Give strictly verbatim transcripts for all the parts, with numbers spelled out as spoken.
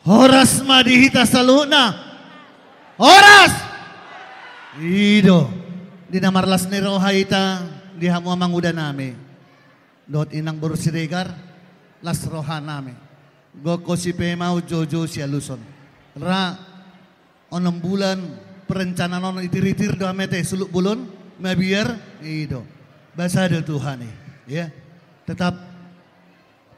Horas ma di hita saluhutna. Horas. I do. Di na marlas ni roha hita di hamu amanguda nami dohot inang boru Siregar, las roha nami. Gok hosi pe ma joujou sialuson. Ra onom bulan perencanaan on itir-itir do hami ate, suluk bolon, mabiar, i do. Basa do Tuhan i, ya. Tetap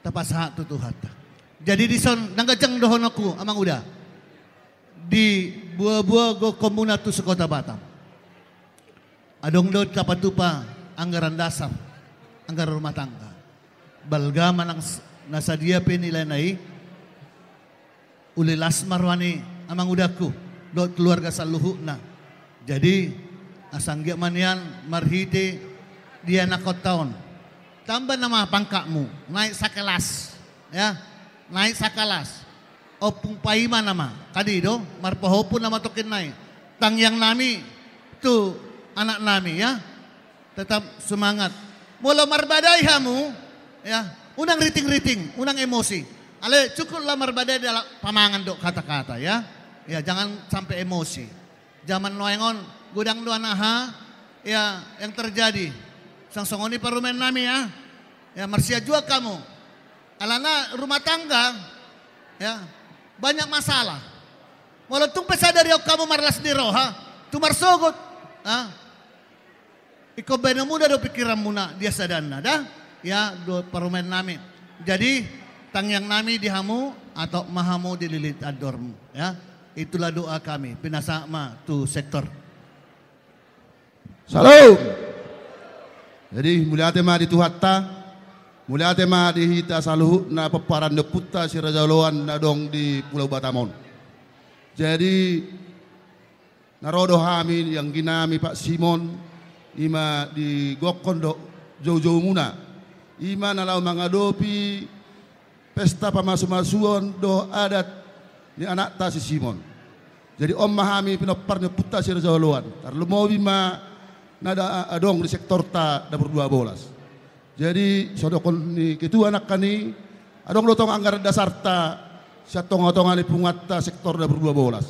tapasahat tu Tuhanta. Jadi dison ndang ganjang dohononku amanguda. Di boa-boa gokhonmuna tu sekota Batam, adong do tapatupa anggaran dasar, anggaran rumah tangga. Balga manang s-, na sadia pe nilaina i, uli las ma roha ni amangudangku dohot keluarga saluhutna. Jadi asa anggiat ma nian marhite dianakhonta on, tamba nama pangkatmu, naik sakelas, ya, naik sakelas. Ompung paima nama, kan i do, marpahompu nama tongkin nai. Tangiang nami tu anak nami, ya. Tetap semangat. Molo marbadai hamu, ya, unang riting-riting, unang emosi. Alai cukuplah marbadai dalam pamangan dohot kata-kata, ya. Ya, jangan sampai emosi. Zaman nuaeng on godang do na aha, ya, yang terjadi. Sang songon i parumaen nami, ya. Ya, marsiajuan hamu. Alana rumah tangga, ya, banyak masalah. Molo tung pe sadari on hamu marlas ni roha, tung marsogot, ha? Ingkon baenonmuna do pingkiranmuna dia sadanna, da? Ya, dohot parumaen nami. Jadi tangiang nami di hamu, atop ma hamu dililit andormu, ya. Itulah doa kami. Pinasahat ma tu sektor. Salam. Jadi mauliate ma di Tuhanta, mauliate ma di hita saluhutna pomparan ni ompunta Si Raja Oloan na adong di Pulau Batam on. Jadi na ro do hami di anggi nami Pak Simon, i ma di gokhon dohot joujoumuna, i ma na laho mangadopi pesta pamasumasuon dohot adat ni anakta si Simon. Jadi on ma hami pinompar ni ompunta Si Raja Oloan. Tarlumobi ma na adong di sektorta dapur dua bolas. Jadi songon didok ni ketua nangkin i, adong do tong anggaran dasarta sian tongatonga ni punguanta sektor dapur dua bolas.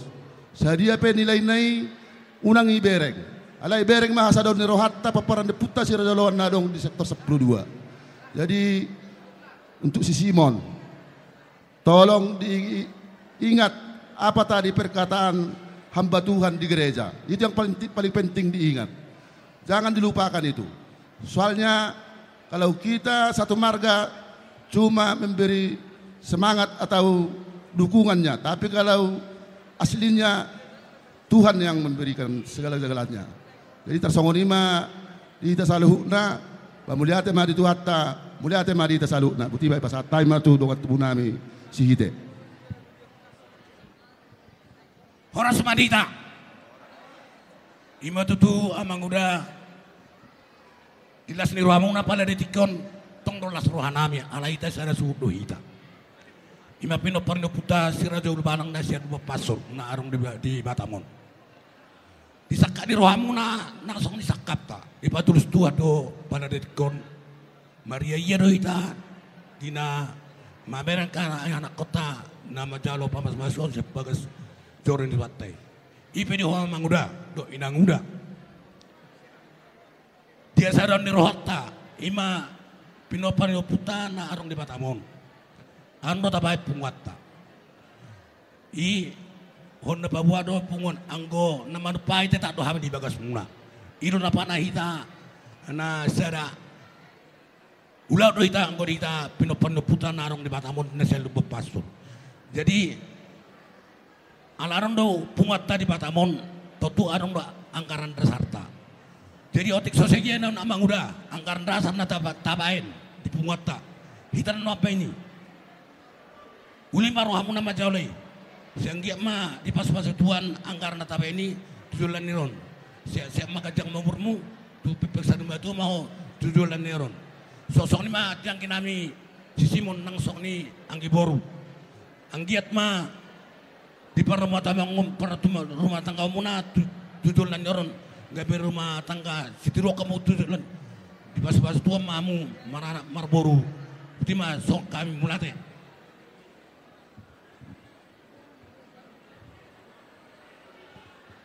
Sadia pe nilaina i, unang ibereng. Alai bereng ma hasadahon ni rohanta pomparan ni ompunta Si Raja Oloan na adong di sektor sampulu dua. Jadi untuk si Simon, tolong diingat apa tadi perkataan hamba Tuhan di gereja. Itu yang paling, paling penting diingat. Jangan dilupakan itu. Soalnya kalau kita satu marga cuma memberi semangat atau dukungannya, tapi kalau aslinya Tuhan yang memberikan segala-galanya. Jadi tarsongon i ma di hita saluhutna, ba mauliate ma di Tuhanta, mauliate ma di hita saluhutna. Botima i pasahat hami ma tu dongan tubu nami Sihite. Horas ma di hita. I ma tutu amanguda, di las ni rohamuna pala di tingki on, tong do las roha nami, alai hita sada suhut do hita. I ma pinompar ni ompunta Si Raja Ulubalang na sian Lumban Pansur, na adong di, di Batam on. Di sangkap ni rohamuna, nang songon i sangkapta, dipatulus Tuhan do pala di tingki on. Mariaia do hita di na mamereng angka anakhonta na manjalo pamasumasuon sian bagas joro ni Tuhanta i. I pe di ho amanguda dohot inanguda, di hasadahon ni rohanta, i ma pinompar ni ompunta na adong di Batam on. Adong do tabaen punguanta i, hon na paboa do punguan, anggo na manumpak i tetap do hami di bagasmuna. I do na panahita na sada ulaon do hita anggo di hita pinompar ni ompunta na adong di Batam on na sian Lumban Pansur. Jadi ala adong do punguanta di Batam on, tontu adong do anggaran dasarta. Jadi otik so sadia na on amanguda anggaran dasar na taba-, tabaen di punguanta, hita na nuaeng baen i. Uli ma rohamuna manjalo i. Sai anggiat ma dipasupasu Tuhan anggaran na tabaen i tu joloan ni ari on. Sehat-sehat ma ganjang ma umurmu, tu pepeng saur matua ma ho tu joloan ni ari on. Songon i ma di anggi nami si Simon nang songon i anggi boru. Anggiat ma diparrumah tangga, parrumah tanggamuna tu, tu joloan ni ari on. Gabe rumah tangga sitiruon hamu tu joloan. Dipasupasu Tuhan ma hamu maranak marboru. Botima, songon i ma, mauliate.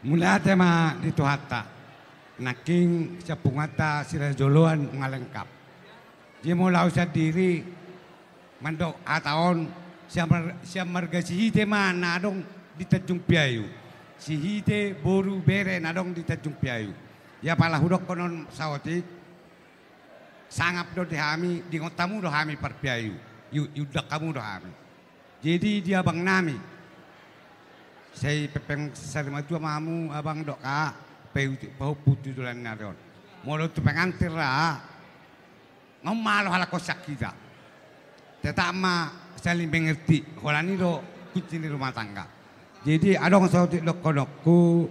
Mauliate ma di Tuhanta. Nangkin sian punguanta sira joloan nga lengkap. Jadi molo au sandiri mandok hata on, sian mar-, sian marga Sihite ma na adong di Tanjung Piayu. Sihite boru bere na adong di Tanjung Piayu. Ia pala hudokkon on saotik, sangap do di hami, diingot hamu do hami parpiayu. Iu-, iundang hamu do hami. Jadi di abang nami, sai pepeng sari matua ma hamu abang dohot ka, pahompu tu joloan ni ari on. Molo tu pengantin ra, nga malo halak on sian hita. Tetap ma saling mengerti, holan i do kunci ni rumah tangga. Jadi adong saotik dohononku,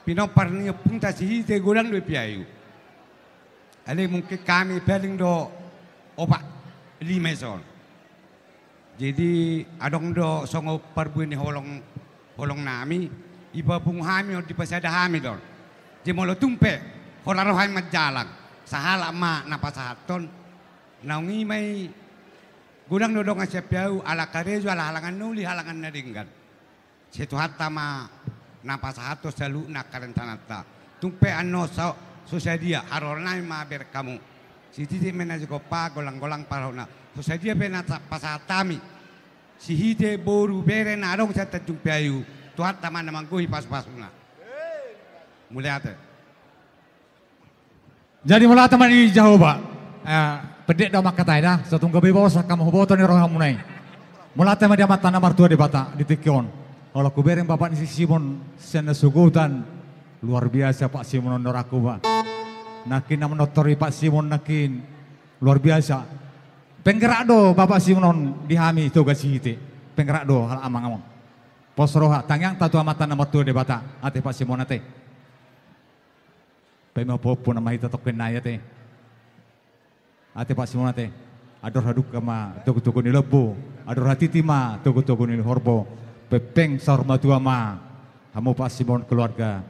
pinompar ni ompunta Sihite godang do i piayu. Alai mungkin hami paling do opat lima ison. Jadi adong do songon parbue ni holong, holong nami, dipapungu hami on, dipasada hami do on. Jadi molo tung pe holan ro hami manjalang, sahalak ma na pasahathon, naung i ma i godang do dongan sian piayu, ala karejo, ala halangan na uli, halangan na denggan. Sai Tuhanta ma na pasahathon saluhutna angka rencananta. Tung pe annon so, so sadia, haroro nami ma bereng hamu. Sititi ma na sigompa, golang-golang parhona. So sadia pe na ta-, pasahat hami. Sihite boru bere na adong sian Tanjung Piayu. Tuhanta ma na manggohi pasu-pasuna. Mauliate. Jadi mauliate ma di Jahowa. Eh, pendek do mangkatai da, so tung gabe bosan hamu, huboto ni rohamuna i. Mauliate ma di Amanta na martua Debata di tingki on. Olo hubereng bapak ni si Simon sian na sogot an, luar biasa Pak Simon on do rakuba. Nangkin na manortor i Pak Simon nangkin luar biasa. Penggerak do bapak Simon on di hami Toga Sihite. Penggerak do halak amang on. Pos roha, tangiangta tu Amanta na martua Debata. Ate Pak Simon ate. Paima pahompu nama hita tongkin nai ate. Ate Pak Simon ate. Andor hadungka ma togu-togu ni lombu, andor hatiti ma togu-togu ni horbo. Pepeng saur matua ma hamu Pak Simon keluarga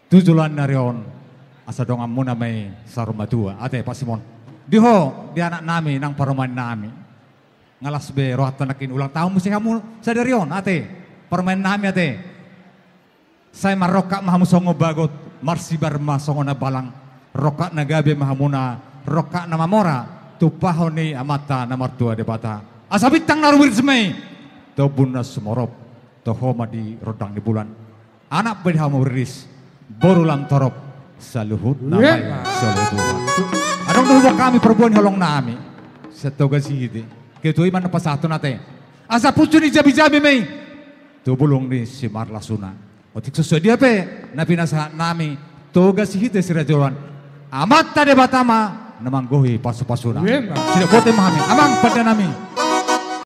tu joloan ni ari on, asa donganmuna ma i saur matua. Ate Pak Simon. Di ho, di anak nami nang parumaen nami. Nga las be rohanta nangkin ulang tahun muse hamu sadari on ate. Parumaen nami ate. Sai marrongkap ma hamu songon bagot, marsibar ma songon na balang, rongkap na gabe ma hamuna, rongkap na mamora, tumpahon ni Amanta na martua Debata. Asa bintang na rumiris ma i, tombun na sumorop, toho ma di rondang ni bulan. Anak pe di hamu riris, boru lam torop, saluhutna ma i, saluhutna. Adong do huboan hami parbue ni holong nami, sian Toga Sihite, ketua i ma na pasahathon ate. Asa pucuk ni jabi-jabi ma i, tu bulung ni simarlasuna. Otik so sadia pe na pinasahat nami, Toga Sihite sira joloan, Amanta Debata ma na manggohi pasu-pasuna. Sida bote ma hami, amang pande nami.